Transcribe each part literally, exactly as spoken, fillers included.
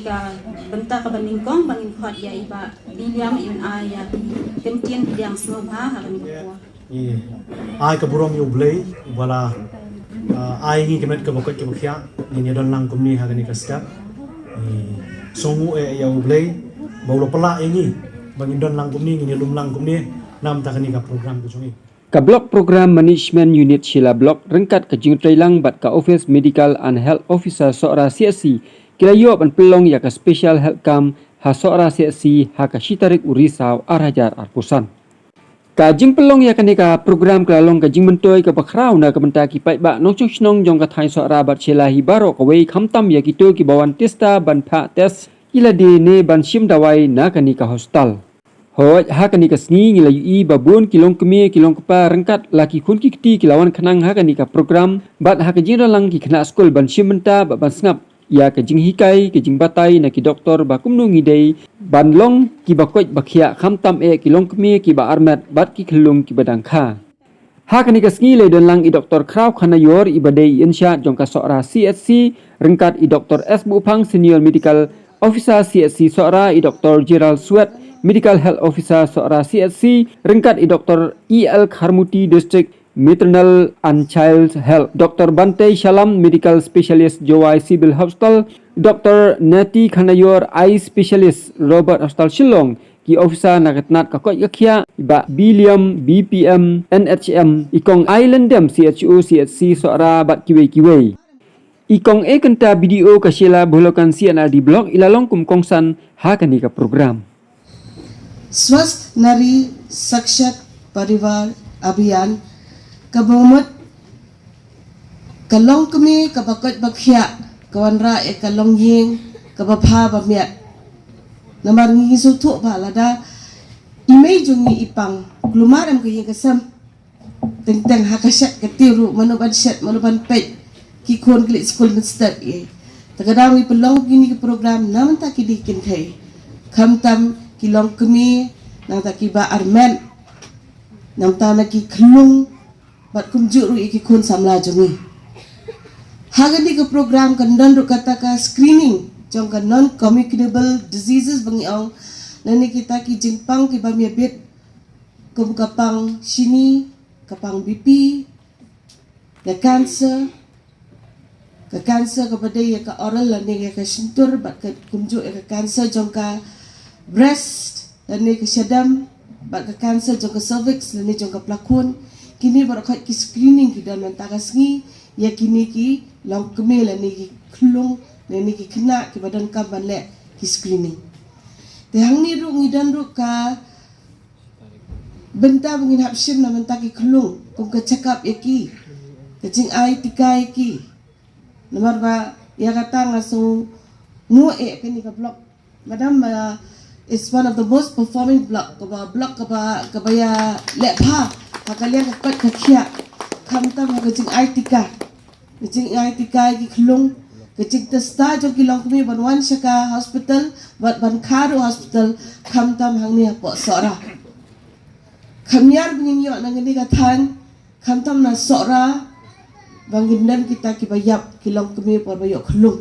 Ka bynta kaba nyngkong ba ngin khot ïa i Bah William, i ban ai ïa ki kyntien pdiang sngewbha ha kane ka por. Ngi ai ka burom ïa U Blei uba la, ah, ai ngi ka met kaba koit kaba khiah, ngin ïa don lang kumne ha kane ka step. Ngi sngewnguh eh ïa U Blei ba u la pynlah ïa ngi ba ngin don lang kumne, ngin ïa lum lang kumne namar kane ka program ka jong ngi. Ka Block Program Management Unit Shella Block ryngkat ka jingtreilang bad ka Office Medical and Health Officer Sohra C H C ki la ïoh ban pynlong ïa ka Special Health Camp ha Sohra C H C ha ka shi tarik u Risaw ar hajar arphew san. Ka jingpynlong ïa kane ka program ka la long ka jingmyntoi kaba khraw na ka bynta ki paidbah nongshong shnong jong ka thaiñ Sohra bad Shella hi baroh kawei, khamtam ïa kito kiba wan tista ban phah test ïa lade ne ban shim dawai na kane ka hospital. Hooid, ha kane ka sngi ngi la ïohi ba bun ki longkmie ki longkpa ryngkat la ki khun ki kti ki la wan khnang ha kane ka program bad ha ka jingdon lang ki khynnah skul ban shim bynta bad ban sngap ïa ka jinghikai ka jingbatai na ki doktor ba kumno ngi dei ban long kiba koit ba khiah, khamtam eh ki longkmie kiba armet bad ki khyllung kiba dang kha. Ha kane ka sngi la don lang i Doktor Khraw Khanaior iba dei i in-charge jong ka Sohra C H C, ryngkat i Doktor S Buhphang, Senior Medical Officer C H C Sohra, i Doktor Gerald Swet, Medical Health Officer Sohra C H C, ryngkat i Doktor E L Kharmuti, District Maternal and Child Health, Doktor Bantei Shalam, Medical Specialist Jowai Civil Hospital, Doktor Nati Khanaior, Eye Specialist, Robert Hospital Shillong, ki officer na ka tnat ka koit ka khiah, i Bah Biliam B P M N H M, i Kong Island Dem C H O C H C Sohra bad kiwei kiwei. I Kong Ekanta B D O ka Shella Bholokan C and R D Block i la long kum kongsan ha kane ka program. Swasth Nari Sakshat Parivar Abhiyan kaba mut ka longkmie kaba koit ba khiah ka wanrah ïa ka longïing kaba bha ba miat. Namar ngi sngewthuh ba lada i mei jong ngi i pang, kulmar em ka ïing ka sem. Teng teng ha ka shet ka tiew ruh, mano ban shet, mano ban peit, ki khun ki leit skul mynstep ïa. Te ka daw ngi pynlong kine ki program na bynta kine ki kynthei. Khamtam ki longkmie, nangta kiba armet, nangta na ki khyllung, bad kumjuh ruh ïa ki khun samla jong ngi. Ha kane ka program kan don ruh kata ka screening jong ka non communicable diseases ba ngi ong, lane kita ki jingpang kiba mih bit, kum ka pang shini, ka pang B P, ka cancer, ka cancer kaba dei ïa ka oral lane ïa ka shyntur, bad ka kumjuh ïa ka cancer jong ka breast lane ka shadem, bad ka cancer jong ka cervix lane jong ka plakhun. Kine baroh khoit ki screening ki don mynta ka sngi ïa kine ki longkmie lane ki khyllung lane ki khynnah kiba donkam ban leh ki screening. Te hangne ruh ngi don ruh ka bynta ba ngin hap shim na bynta ki khyllung, kum ka check up ïa ki, ka jingai tika ïa ki. Namar ba ïa kata nga sngewnguh eh kane ka block. Madam, uh, it's one of the most performing block, kaba block kaba, kaba ïaleh bha ha ka liang ka koit ka khiah, khamtam ha ka jingai tika. Ka jingai tika ïa ki khyllung, ka jingtesta jong ki longkmie ban wan sha ka hospital, bad ban kha ruh hospital, khamtam hangne hapoh Sohra. Kham ïar ba ngin ïoh na kane ka thaiñ, khamtam na Sohra, ba ngin don kita kiba ïap ki longkmie por ba ïoh khyllung.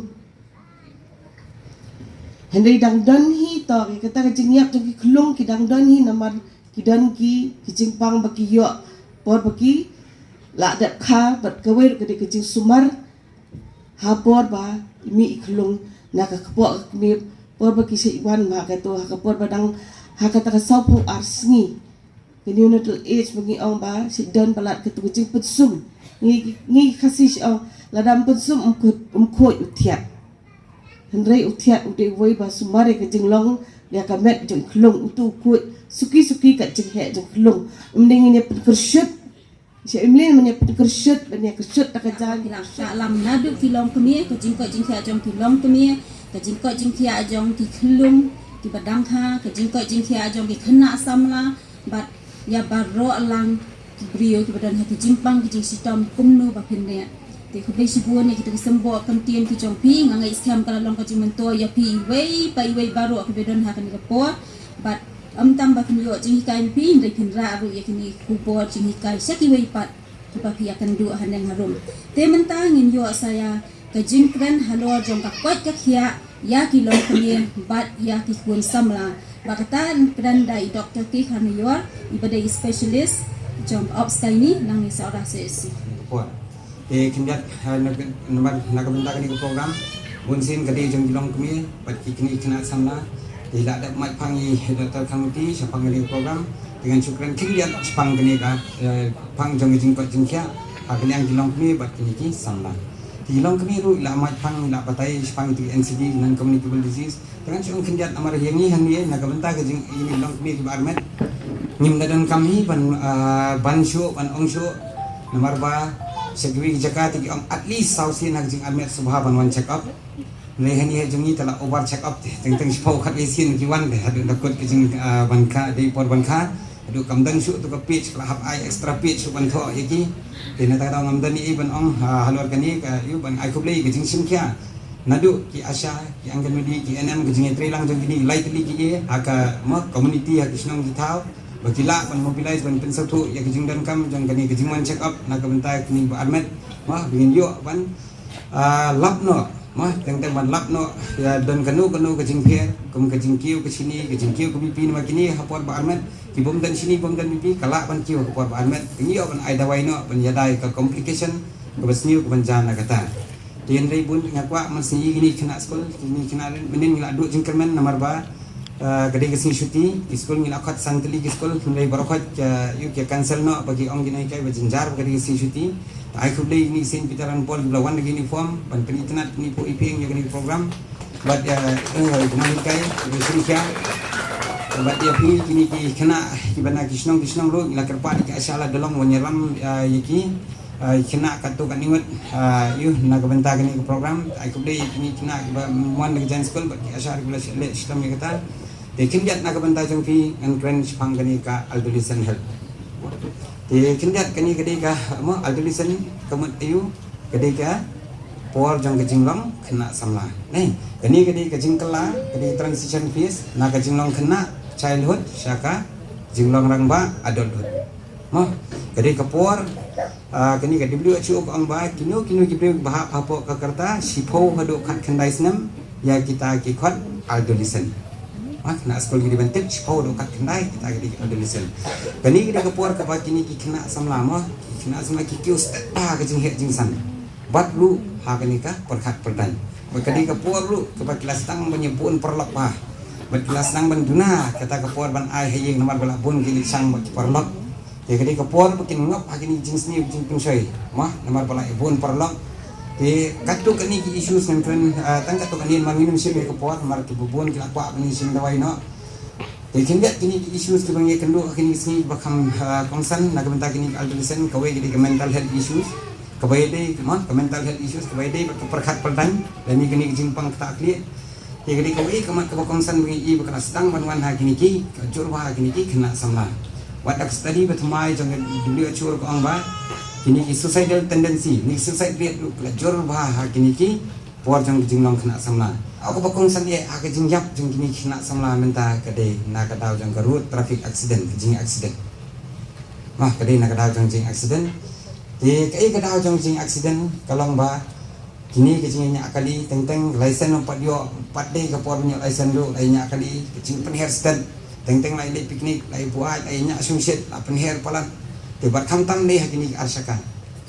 Hynrei dang don hi to, ki kata ka jingïap jong ki khyllung ki dang don hi namar ki don ki, ki jingpang ba ki ïoh por ba ki la dep kha, bad kawei ruh ka dei ka jingsumar ha por ba i mih i khyllung na ka kpoh ka kmie, por ba ki shait wan ma kato, ha ka por ba dang, ha kata ka sawphew ar sngi. Ka neonatal age ba ngi ong ba shait don palat kato ka jingpynsum. Ngi, ngi Khasi shait ong, lada ym pynsum ym khuid, ym khuid u thiat. Hynrei u thiat u dei uwei ba sumar ïa ka jinglong ïa ka met jong i khyllung, uto u khuid suki suki ka jingheh jong i khyllung. Ym dei ngin ïa pynkyrshuh. Sha imlin mane pynkyrshuh, mane kyrshuh da ka jaiñ. Ki la shah lang naduh ki longkmie, ka jingkoit jingkhiah jong ki longkmie, ka jingkoit jingkhiah jong ki khyllung kiba dang kha, ka jingkoit jingkhiah jong ki khynnah samla, bad ïa baroh lang ki briew kiba don ha ki jingpang ki jingshitom kumno ba phin leh. Te khublei shibun ïa kita ki symboh kyntien ki jong phi, nga ngeit skhem ka la long ka jingmyntoi ïa phi iwei pa iwei baroh kiba don ha kane ka por. Bad ym tang ba phin ïoh jinghikai ma phi, hynrei phin rah ruh ïa kine ki khubor jinghikai sha kiwei pat kiba phi ïakynduh haneng harum. Te mynta ngin ïoh sa ïa ka jingkren halor jong ka koit ka khiah ïa ki longkmie bad ïa ki khun samla. Ba kata yn kren da i Doktor K Kharnaior, i ba dei i specialist jong ka Obstetrics nangne Sohra C H C. Te khyndiat, eh, na ka, na ka bynta kane ka program, bun sien ka dei jong ki longkmie bad ki kine ki khynnah samla. Te la dep mait phang i Doktor Kharmuti shaphang kane ka program. Te ngan shu kren khyndiat shaphang kane ka, eh, phang jong ka jingkoit jingkhiah ha ka liang ki longkmie bad kine ki samla. Te ki longkmie ruh la mait phang, la batai shaphang ïa ki N C D, non communicable disease. Te ngan shu ong khyndiat namar ïa ngi hangne na ka bynta ka jing, ïa ngi longkmie kiba armet, ngim da donkam hi ban, ah, ban shuh, ban ong shuh. Namar ba sha kiwei ki jaka te ki ong at least saw sien ha ka jingarmet sngewbha ban wan check up. Hynrei hangne ha jong ngi te la over check up te, teng teng shiphew khatlai sien ki wan te haduh da kut ka jing, ah, ban kha, dei por ban kha. Haduh kam don shuh tu ka page, ka la hap ai extra page shuh ban thoh ïa ki. Te na kata ka daw ngam don ei ei ban ong, ah, halor kane ka, ïa, ban ai khublei ka jingshim khia naduh ki ASHA, ki Anganwadi, ki A N M, ka jingïatreilang jong kine ki lai tylli ki ei ei ha ka, mo, community, ha ki shnong ki thaw, ba ki lah ban mobilize, ban pynsngewthuh ïa ka jingdonkam jong kane ka jingwan check up na ka bynta kine ba armet, mo, ba ngin ïoh ban, ah, lap noh, mo, teng teng ban lap noh ïa, don kano kano ka jingpher, kum ka jingkiew ka shini, ka jingkiew ka B P, namar kine ha por ba armet ki bym don shini, bym don B P, ka lah ban kiew ha ka por ba armet, ka ngi ïoh ban ai dawai noh, ban ïada ïa ka complication kaba sniew kaban jia na kata. Te hynrei bun nga kwah ban sngew ïa kine ki khynnah skul, kine ki khynnah mynnin ngi la duh jingkyrmen namar ba, eh, ka dei ka sngi shuti, ki skul ngi la khot san tylli ki skul, hynrei baroh khoit, eh, ïa ki cancel noh ba ki ong ki nonghikai ba jynjar ba ka dei ka sngi shuti. Te ai khublei ïa kine ki Saint Peter and Paul kiba la wan da ki uniform ban pynitynnad, pyni phuh i phi ïa kane ka program. Bad ïa, eh, ki nonghikai, ki nonghikai. Bad ïa phi kine ki khynnah kiba na ki shnong ki shnong ruh ngi la kyrpad ïa ki ASHA la da long ban ïalam, eh, ïa ki. Ah, khynnah katto katne ngut, ah, ïa na ka bynta kane ka program. Ai khublei ïa kine khynnah kiba wan na ka jaiñ skul bad ki ASHA kiba la leh shitom ïa kata. Te khyndiat na ka bynta jong phi ngan kren shaphang kane ka adolescent health. Te khyndiat kane ka dei ka, mo, adolescent ka mut aïu, ka dei ka por jong ka jinglong khynnah samla. Ne, kane ka dei ka jingkylla, ka dei transition phase na ka jinglong khynnah, childhood, sha ka jinglong rangbah, adulthood. Mo, ka dei ka por, ah, kane ka W H O ka ong ba kino kino ki briew ba hap hapoh ka rta shiphew haduh khatkhyndai snem ïa kita ki khot adolescent. Mo, khynnah skul ki dei ban tip shiphew haduh khatkhyndai kita ki dei adolescent. Kane ka dei ka por kaba kine ki khynnah samla, mo, ki khynnah samla ki kiew stet bha ka jingheh jingsan. Bad ruh ha kane ka pyrkhat pyrdaiñ. Bad ka dei ka por ruh kaba ki la sdang ban ïa bun paralok bha. Bad ki la sdang ban duna kata ka por ban ai ha ïing namar ba la bun ki leit shang bad ki paralok. Te ka dei ka por ba kin ngop ha kine ki jingsniew jingpynshoi. Mo, namar ba la ïa bun paralok. Te katto katne ki issues ngan kren, ah, tang katto katne namar ngin ym shim ïa ka por namar kiba bun ki la kwah ban ïa shim dawai noh. Te khyndiat kine ki issues kiba ngi ïakynduh ha kine ki sngi kiba kham, ah, kongsan na ka bynta kine ki adolescent, kawei ka dei ka mental health issues. Kaba ïadei, mo, ka mental health issues kaba ïadei bad ka pyrkhat pyrdaiñ lane kine ki jingpang ktah khlieh. Te ka dei kawei ka mat kaba kongsan ba ngi i ba ka la sdang ban wan ha kine ki, ka jur bha ha kine ki khynnah samla. Wat da ka study ba thymmai jong ka W H O ka ong ba kine ki suicidal tendency, ne ki suicide rate ruh ka la jur bha ha kine ki por jong ka jinglong khynnah samla. Haba kongsan ïa ka jingïap jong kine ki khynnah samla mynta ka dei na ka daw jong ka road traffic accident, ka jingaccident. Mo, ka dei na ka daw jong jingaccident. Te kaei ka daw jong jingaccident, ka long ba kine ka jingïañiah kali, teng teng license ym pat ïoh, pat dei ka por ban ïoh license ruh la ïañiah kali, ka jingpynher stet, teng teng la ïaleh picnic, la ïabuaid, la ïañiah shongshit, la pynher palat. Te bad khamtam dei ha kine ki arshaka.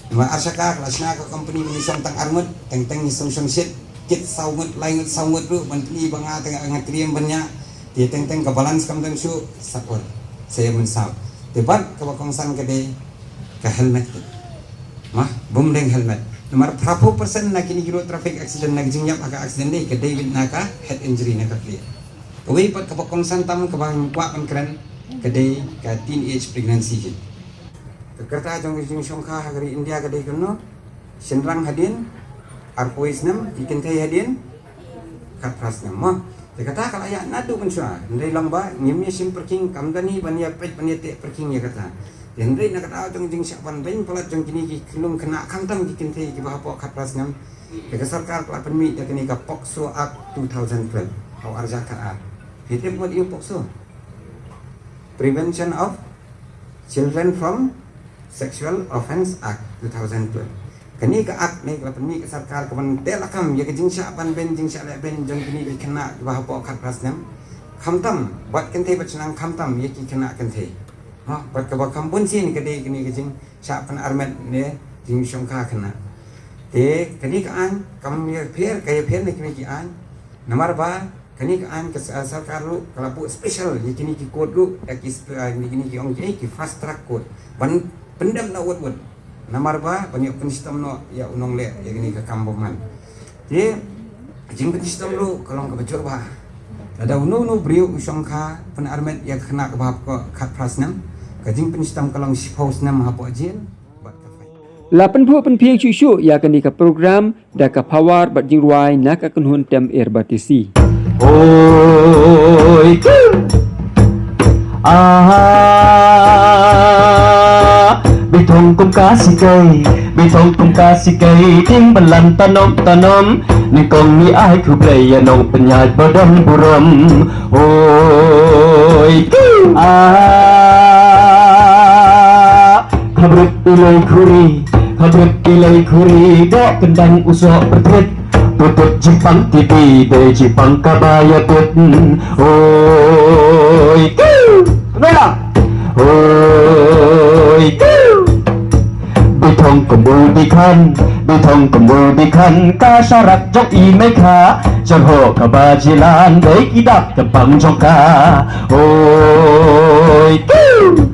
Namar arshaka ka la shna ka company ba ngi shong tang arngut, teng teng ngi shong shongshit, kit saw ngut, lai ngut, saw ngut ruh ban pyni ba nga teng nga triem ban ñiah. Te teng teng ka balance kam don shuh, sa kur, sa ïa mynsaw. Te bad kaba kongsan ka dei ka helmet. Mo, bym deng helmet. Namar phraphew percent na kine ki road traffic accident, na ki jingïap ha ka accident dei ka dei beit na ka head injury, na ka khlieh. Kawei pat kaba kongsan tam kaba nga kwah ban kren ka dei ka teenage pregnancy hi. Ka rta jong ka jingshongkha ha ka ri India ka dei kano? Shynrang hadien arphew snem, ki kynthei hadien khatphra snem, mo. Te kata ka la ïaid naduh mynshuwa, hynrei long ba ngim ïa shim pyrkhing, kam don hi ban ïa peit ban ïa teh pyrkhing ïa kata. Te hynrei na ka daw jong jingshah ban beiñ palat jong kine ki khyllung khynnah khamtam ki kynthei kiba hapoh khatphra snem, te ka sorkar ka la pynmih da kane ka POCSO Act two thousand twelve, haw arhajar khatar. Phi tip mut ïa u POCSO? Prevention of Children from Sexual Offence Act two thousand twelve. Kane ka act ne ka la pynmih ka sorkar ka ban teh lakam ïa ka jingshah ban ban jingshah leh ban jong kine ki khynnah kiba hapoh khatphra snem. Khamtam bad kynthei bad shnang khamtam ïa ki khynnah kynthei. Ha, bad kaba kham bun sien ka dei kane ka jingshah pynarmet ne jingshongkha khynnah. Te kane ka aiñ kam ïapher, ka ïapher ne kine ki aiñ. Namar ba kane ka aiñ ka sa-, sorkar ruh ka la buh special ïa kine ki court ruh, ïa ki spe-, ah, ïa kine ki ong ki, ki fast track court ban pyndem noh wut wut. Namar ba ban ïoh pynshitom noh ïa u nongleh ïa kane ka kam bymman. Te jingpynshitom ruh ka long kaba jur bha. Lada uno uno briew u shongkha pynarmet ïa ka khynnah kaba hapoh khatphra snem, ka jingpynshitom ka long shiphew snem hapoh jel. La pynphuh pynphieng shuh shuh ïa kane ka program da ka power bad jingrwai na ka kynhun Tem Er Batesi. Oi, ah, bi thong kum ka sikai, bi thong kum ka sikai, ding balan tanom tanom, nyngkong ngi ai khublei ïa nongpynïaid ba don burom. Oi, ah, khabrut ilai khuri, khabrut ilai khuri, doh kyndang u soh pyrthit. Tutut jingpang tibi, dei jingpang kaba ïabit. Oi, kiu. Nai lang. Oi, kiu. Bi thong kumbu bi khan, bi thong kumbu bi khan, ka sharak jong i mei kha. Jong ho kaba jilan, dei ki dak ka bang jong ka. Oi, kiu.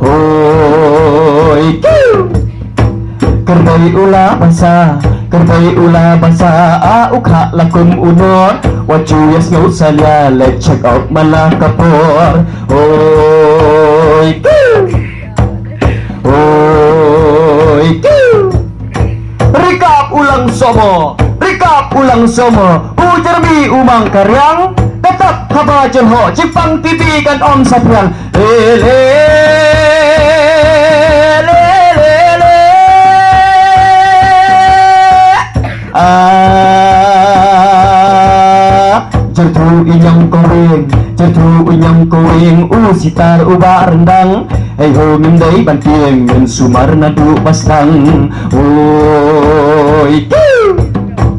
Hoi kiu. Kyrbai u la basa, kyrbai u la basa, a u kha la kum u nor. Wat ju ïa sngew salia, leit check up man la ka por. Hoi kiu. Hoi kiu. Rikap u lang somo, rikap u lang somo, u jermi u mang kariang, ka tap haba jyrhoh, jingpang tibi kan ong saphriang. Le, le, le, le, le. Ah, jyrthu i ñiang kawing, jyrthu i ñiang kawing, u sitar u ba ryndang. Hei ho, ngim dei ban tieng, ngin sumar naduh ba sdang. Oi, kiu.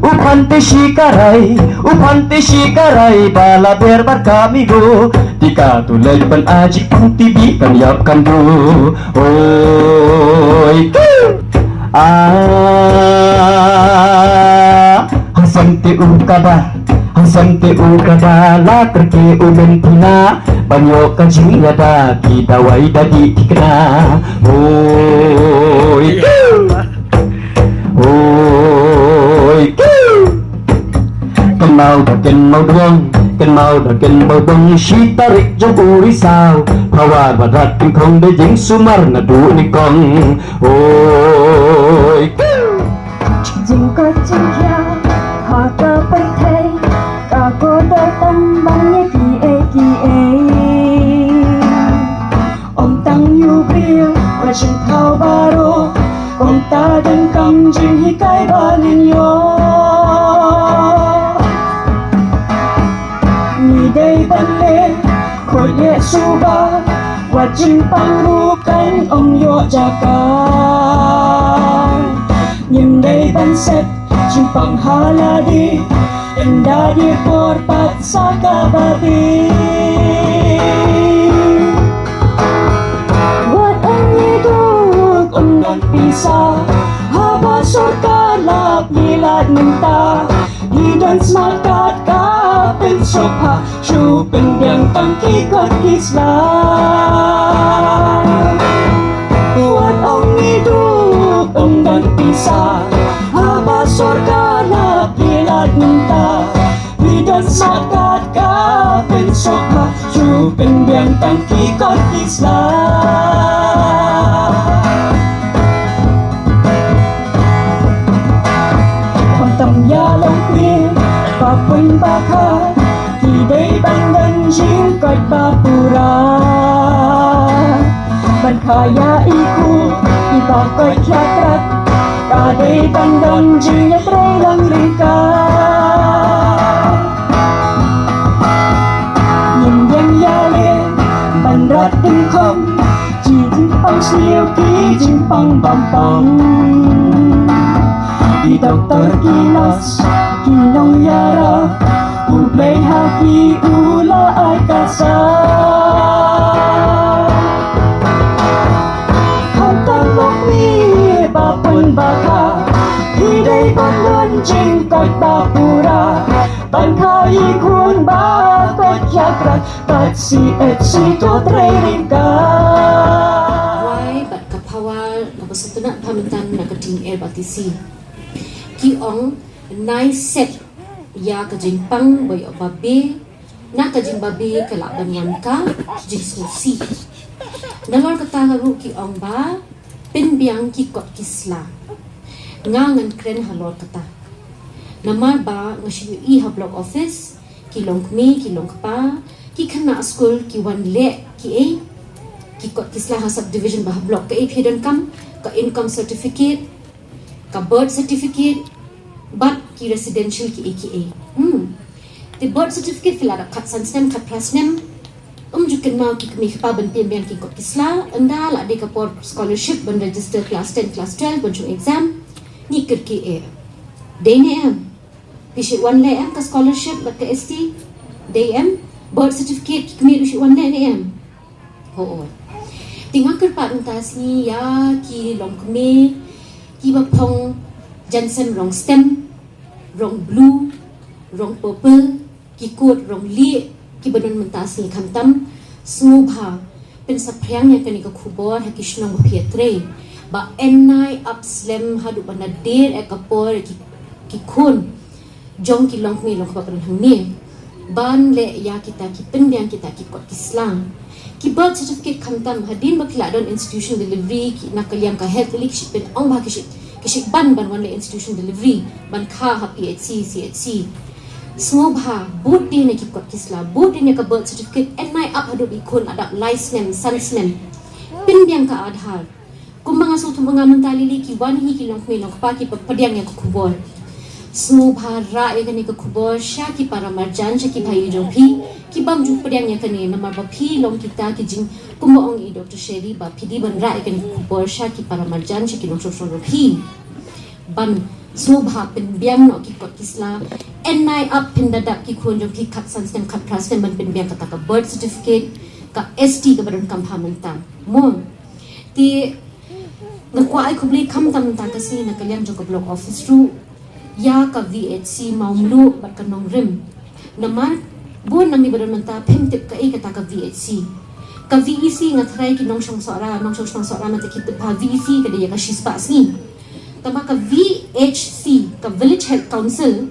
U phan te shi karai, u phan te shi karai, ba la ber bad ka migo. Te ka tu leit ban ai jingpang tibi kan ïap kan duh. Oi, kiu. Ah, ha sem te u kaba, ha sem te u kaba, la kyrkieh u mynthina, ban ïoh ka jingïada, ki dawai da dih thikna. Hoi kiu, hoi kiu. Kynmaw da kynmaw dwong, kynmaw da kynmaw dwong, shi tarik jong u Risaw, power bad rat tyngkhong, dei jingsumar naduh nyngkong. Hoi kiu. Jingkoit jingkhiah ha ka pyrthei, ka kordor tam ban ïa kiei kiei. Ym tang ïa u briew, ka jingthaw baroh, kumta donkam jinghikai ba ngin ïoh. Ngi dei ban leh, khuid leh suba, wat jingpang ruh kan ym ïoh jaka. Ngim dei ban set jingpang ha lade, ynda dei por pat sa kaba bit. Wat ym ïa duk ym don pisa, haba sorkar lap ngi lait mynta. Ngi don Smart Card ka pynsuk ha, shu pynbiang tang ki kot ki sla. Wat ym ïa duk ym don pisa, haba sorkar lap ngi lait mynta. Ngi don Smart Card ka pynsuk ha, shu pynbiang tang ki kot ki sla. Khamtam ïa longkmie, ba pun ba kha, ki dei ban don jingkoit ba pura. Ban kha ïa i khu, i ba koit ïa krat, ka dei ban don jingïatrei lang ryngkat. Ngim biang ïaleh ban rat tyngkhong, ki jingpang sniew ki jingpang bampang. Ki doktor, ki nurse, ki nongïarap, U Blei ha ki u la ai ka sa. Hangta lok ni ba pun ba ka, ki dei ban don jingkoit ba pura, ban kha ïa ki khun ba koit ïa ka rat, bad C H C to trei ryngkat. Wai bad ka power kaba sngewtynnat bha mynta na ka Team R ba T C. Ki ong nai set ïa ka jingpang ba ïoh babe, na ka jingbabe ka lah ban wan ka jingsngewsih. Nalor kata ruh ki ong ba pynbiang ki kot ki sla. Nga ngan kren halor kata. Namar ba nga shu ïohi ha block office, ki longkmie, ki longkpa, ki khynnah skul, ki wan leh kiei, ki kot ki sla ha subdivision bad ha block, kaei phi donkam, ka income certificate, ka birth certificate, bad ki residential kiei kiei. Hmm. Te birth certificate phi la dap khatsan snem, khatphra snem, ym ju kynmaw ki kmie ki kpa ban pynbiang ki kot ki sla, ynda la dei ka por scholarship ban register class ten, class twelve, ban shong exam, ngi kyrkieh. Dei ne em? Phi shu wan leh em ka scholarship bad ka S T? Dei em? Birth certificate ki kmie ruh shu wan leh ne em? Hooid. Te nga kyrpad mynta sngi ïa ki longkmie kiba phong jaiñsem rong stem, rong blue, rong purple, ki coat rong lieh kiba don mynta sngi, khamtam sngewbha pynsaphriang ïa kane ka khubor ha ki shnong ba phi ïatrei, ba yn nai ap slem haduh ba nadir ïa ka por ïa ki, ki khun jong ki longkmie longkpa ba don hangne ban leh ïa kita ki, pynbiang kita ki kot ki sla. Ki birth certificate khamtam, hadien ba phi la don institution delivery, ki na ka liang ka health, ki shu pyn-ong ba ki shu, ki shu ban ban wan leh institution delivery, ban kha ha P H C, C H C. Sngewbha bud dien ïa ki kot ki sla, bud dien ïa ka birth certificate, yn nai ap haduh ba i khun la dap lai snem, san snem. Pynbiang ka Aadhaar. Kumba nga sngewthuh mynta, lili ki wan hi ki longkmie longkpa kiba pdiang ïa ka khubor. Sngewbha rah ïa kane ka khubor sha ki para marjan, sha ki bhai jong phi, ki bym ju pdiang ïa kane, namar ba phi long kita ki jing, kumba ong i Doctor Sherry, ba phi dei ban rah ïa kane ka khubor sha ki para marjan, sha ki nongshong shnong jong phi. Ban sngewbha pynbiang noh ki kot ki sla, yn nai ap, pynda dap ki khun jong phi khatsan snem, khatphra snem ban pynbiang kata ka birth certificate, ka S T kaba donkam ha mynta. Mo. Te nga kwah ai khublei khamtam mynta ka sngi na ka liang jong ka block office ruh ïa ka V H C Mawmluh bad ka Nongrim. Namar bun na ngi ba don mynta phim tip kaei kata ka V H C. Ka V E C, nga tharai ki nongshong Sohra, nongshong shnong Sohra mynta ki tip ba V E C ka dei ïa ka shispah sngi. Tangba ka V H C, ka Village Health Council,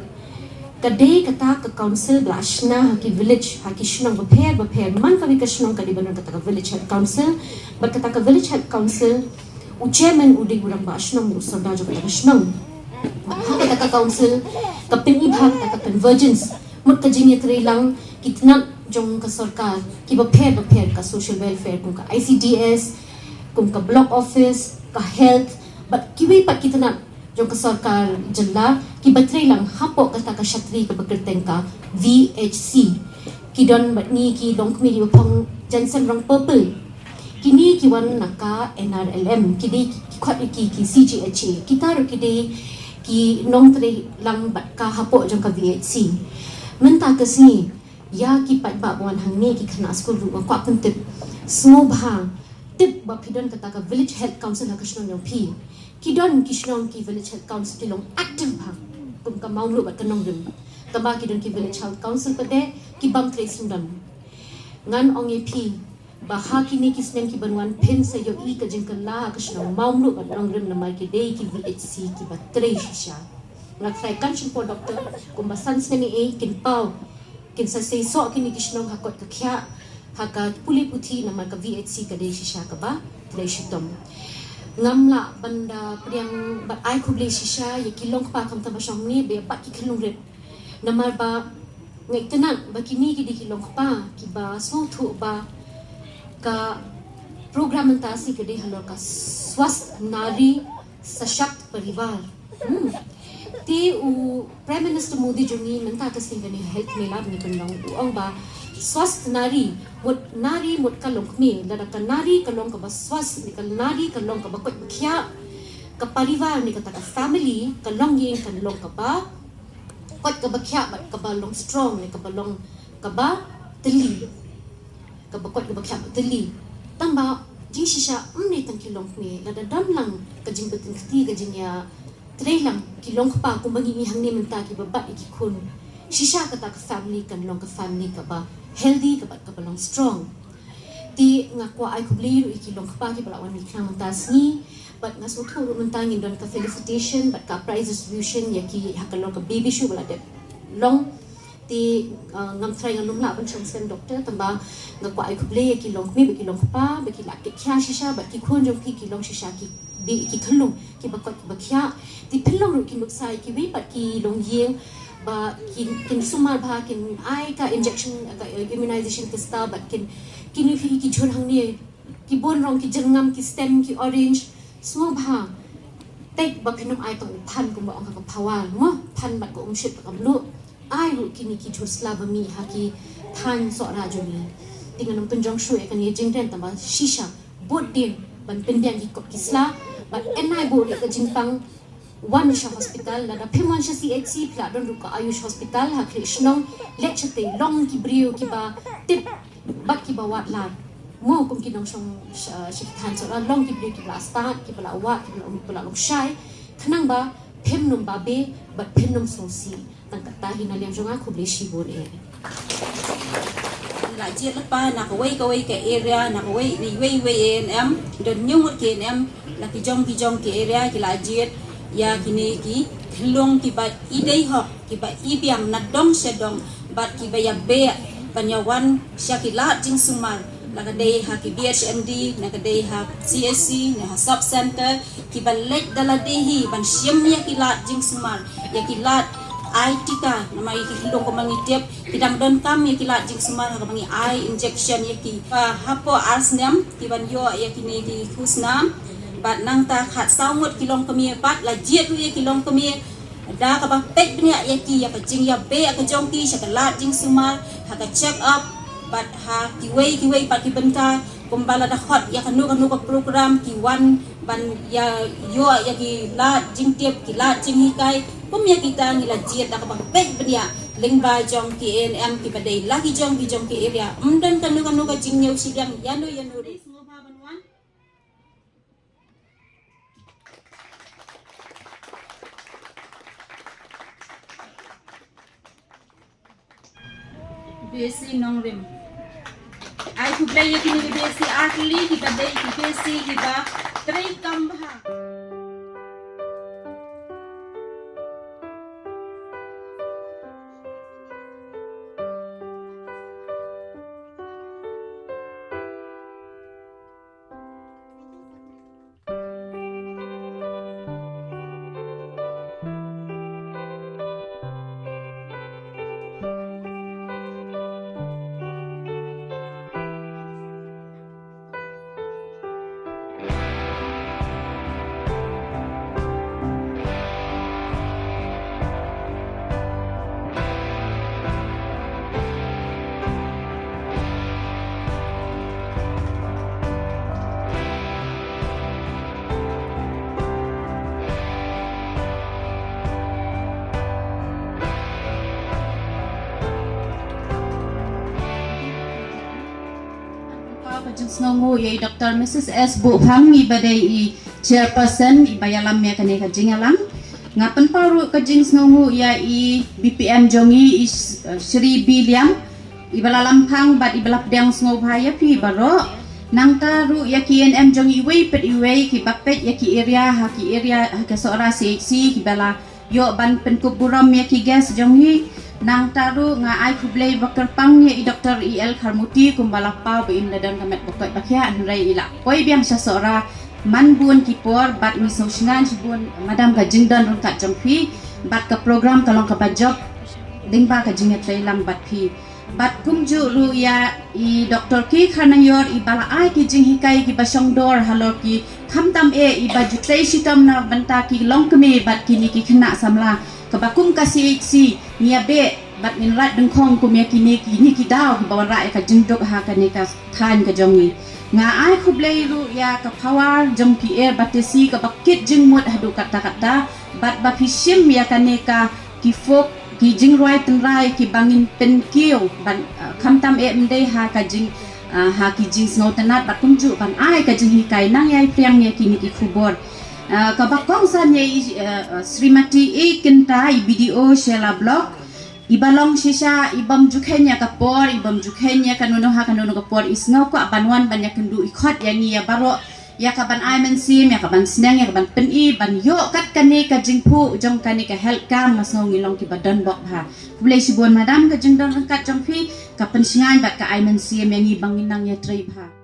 ka dei kata ka council ba la shna ha ki village, ha ki shnong bapher bapher. Man kawei ka shnong ka dei ban don kata ka Village Health Council, bad kata ka Village Health Council, u chairman u dei u rangbah shnong, u sordar jong kata ka shnong. Ha kata ka council ka pyni bha kata ka convergence, mut ka jingïatreilang ki tnat jong ka sorkar kiba pher bapher, ka social welfare, kum ka I C D S, kum ka block office, ka health, bad kiwei pat ki tnat jong ka sorkar jylla kiba treilang hapoh kata ka shatri kaba kyrteng ka V H C. Ki don bad ngi ki longkmie kiba phong jaiñsem rong purple. Kine ki wan na ka N R L M, ki dei ki khot ïa ki, ki C G H A. Kita ruh ki dei ki nongtreilang bad ka hapoh jong ka V H C. Mynta ka sngi ïa ki paidbah ba wan hangne, ki khynnah skul ruh nga kwah pyntip, sngewbha tip ba phi don kata ka Village Health Council ha ka shnong jong phi. Ki don ki shnong ki Village Health Council ki long active bha, kum ka Mawmluh bad ka Nongrim. Tangba ki don ki Village Health Council pat de ki bym trei syndon. Ngan ong ïa phi ba ha kine ki snem ki ban wan phin sa ïohi ka jingkylla ha ka shnong Mawmluh bad Nongrim namar ki dei ki V H C kiba trei shisha. Nga tharai kan shim por doktor, kumba san snem ei ei kin paw, kin sa sei soh kine ki shnong ha kot ka khiah, ha ka pule puthi, namar ka V H C ka dei shisha kaba trei shitom. Ngam lah ban da pdiang bad ai khublei shisha ïa ki longkpa khamtam ba shong hangne bad ïa ki khynnah rit. Namar ba nga itynnad ba kine ki dei ki longkpa kiba sngewthuh ba ka program mynta sngi ka dei halor ka Swasth Nari Sashakt Parivar. Hmm. Te u Prime Minister Modi jong ngi mynta ka sngi kane Health Mela ba ngi pynlong, u ong ba Swasth Nari, mut nari mut ka longkmie, lada ka nari ka long kaba swasth, ka nari ka long kaba koit ba khiah, ka parivar ne kata ka family, ka longïing kan long kaba koit kaba khiah bad kaba long strong ne kaba long kaba teli. Kaba koit kaba khiah bad teli. Tangba jingshisha ym ne tang ki longkmie, lada don lang ka jingpyntip ka jingïatreilang ki longkpa kumba ngi hangne mynta kiba bat ïa ki khun. Shisha kata ka family kan long ka family kaba healthy kaba kaba long strong. Te nga kwah ai khublei ruh ïa ki longkpa kiba la wan mih khnang mynta sngi. Bad nga sngewthuh ruh mynta ngin don ka felicitation bad ka prize distribution ïa ki ha ka long ka baby show ba la dep long. Te, uh, ngam tharai ngan ym lah ban shong slem doctor, tangba nga kwah ai khublei ïa ki longkmie bad ki longkpa ba ki la kit khia shisha bad ki khun jong phi ki long shisha ki bih ki khyllung kiba koit kiba khiah. Te pynlong ruh ki nuksa ïa kiwei pat ki longïing ba kin, kin sumar bha, kin ai ka injection, ka, uh, immunization ka star bad kin, kin ïoh phi ki jhur hangne, ki bun rong, ki jyrngam, ki stem, ki orange. Sngewbha tip ba phin ym ai tang u phan kumba ong ka Phawar, mo, phan bad ka umshit ka mluh. Ai ruh kine ki jhur sla ba mih ha ki thaiñ Sohra jong ngi. Te ngan ym pynjong shuh ïa kane ka jingkren, tangba shisha bud dien ban pynbiang ki kot ki sla bad en ai buh ïa ka jingpang wan sha hospital. Lada phim wan sha C H C phi lah don ruh ka Ayush Hospital ha khlieh shnong. Leit shatei, long ki briew kiba tip bad kiba wad lad. Mo, kum ki nongshong sha, sha ki thaiñ Sohra, long ki briew kiba la stad, kiba la wad, kiba la, kiba la long shai. Khnang ba phin ym babe bad phin ym sngewsih. Tang kata hi na liang jong nga, khublei shibun eh. La jied lypa na kawei kawei ka area, na kawei, na iwei iwei A N M, don hynñiew ngut ki A N M, na ki jong ki jong ki area ki la jied ïa kine ki khyllung kiba i dei hok, kiba i biang na dong sha dong bad kiba ïa beh ban ïa wan sha ki lad jingsumar, na ka dei ha ki B H M D, na ka dei ha C H C, na ha sub center, kiba leit da lade hi ban shim ïa ki lad jingsumar, ïa ki lad ai tika, namar ïa ki khyllung kumba ngi tip ki dang donkam ïa ki lad jingsumar ha kaba ngi ai injection ïa ki. Ba hapoh ar snem ki ban ïoh ïa kine ki khusnam. Bad nangta khatsaw ngut ki longkmie pat la jied ruh ïa ki longkmie da kaba peit bniah ïa ki, ïa ka jingïabeh ka jong ki sha ka lad jingsumar, ha ka check up bad ha kiwei kiwei pat ki bynta. Kumba lada khot ïa kano kano ka program ki wan ban ïa ïoh ïa ki lad jingtip, ki lad jinghikai. Kum ïa kita ngi la jied da kaba peit bniah lyngba jong ki A N M kiba dei la ki jong ki jong ki area. Ym don kano kano ka jingñiew shiliang ïano ïano ruh. B S C Nongrim. Ai khublei ïa kine ki B S C ar tylli kiba dei ki B S C kiba trei kam bha. Ka jingsngewnguh ïa i Doctor Missus S Buhphang iba dei i chairperson iba ïalam ïa kane ka jingïalang. Nga pynpaw ruh ka jingsngewnguh ïa i B P M jong ngi i Sh-, Shri B Liang, iba la lam phang bad iba la pdiang sngewbha ïa phi baroh. Nangta ruh ïa ki A N M jong ngi iwei pat iwei kiba peit ïa ki area ha ki area ha ka Sohra C H C kiba la ïoh ban pynkup burom ïa ki guest jong ngi. Nangta ruh nga ai khublei ba kyrpang ïa i Doctor E L Kharmuti kumba la paw ba im da don ka met ba koit ba khiah hynrei i la poi biang sha Sohra man bun ki por bad ngi sngewsngewsih bun madam ka jingdon ryngkat jong phi bad ka program ka long kaba jop lyngba ka jingïatreilang bad phi. Bad kumjuh ruh ïa i Doctor K Kharnaior iba la ai ki jinghikai kiba shongdor halor ki khamtam eh iba ju trei shitom na bynta ki longkmie bad kine ki khynnah samla kaba kum ka C H C ngi ïabeh bad ngin rat dyngkhong kum ïa kine kine ki daw kiba wanrah ïa ka jingduk ha kane ka thaiñ ka jong ngi. Nga ai khublei ruh ïa ka power jong phi Batesi kaba kit jingmut haduh katta katta bad ba phi shim ïa kane ka ki folk ki jingrwai tynrai kiba ngin pynkiew ban, uh, khamtam eh ym dei ha ka jing, uh, ha ki jingsngewtynnat bad kumjuh ban ai ka jinghikai nang ïai pyrshang ïa kine ki khubor. Uh, kaba kongsan ïa i, uh, uh, Srimati E Kynta, i B D O Shella Block, iba long shisha i bym ju kheiñ ïa ka por, i bym ju kheiñ ïa kano kano ha kano kano ka por, i sngew kwah ban wan ban ïakynduh, i khot ïa ngi ïa baroh ïa ka ban ai mynsiem, ïa ka ban sneng, ïa ka ban pyni, ban ïoh kat kane ka jingphuh jong kane ka health camp. Nga sngew ngi long kiba donbok bha. Khublei shibun madam ka jingdon ryngkat jong phi, ka pynshngaiñ bad ka ai mynsiem ïa ngi ba ngin nang ïatrei bha.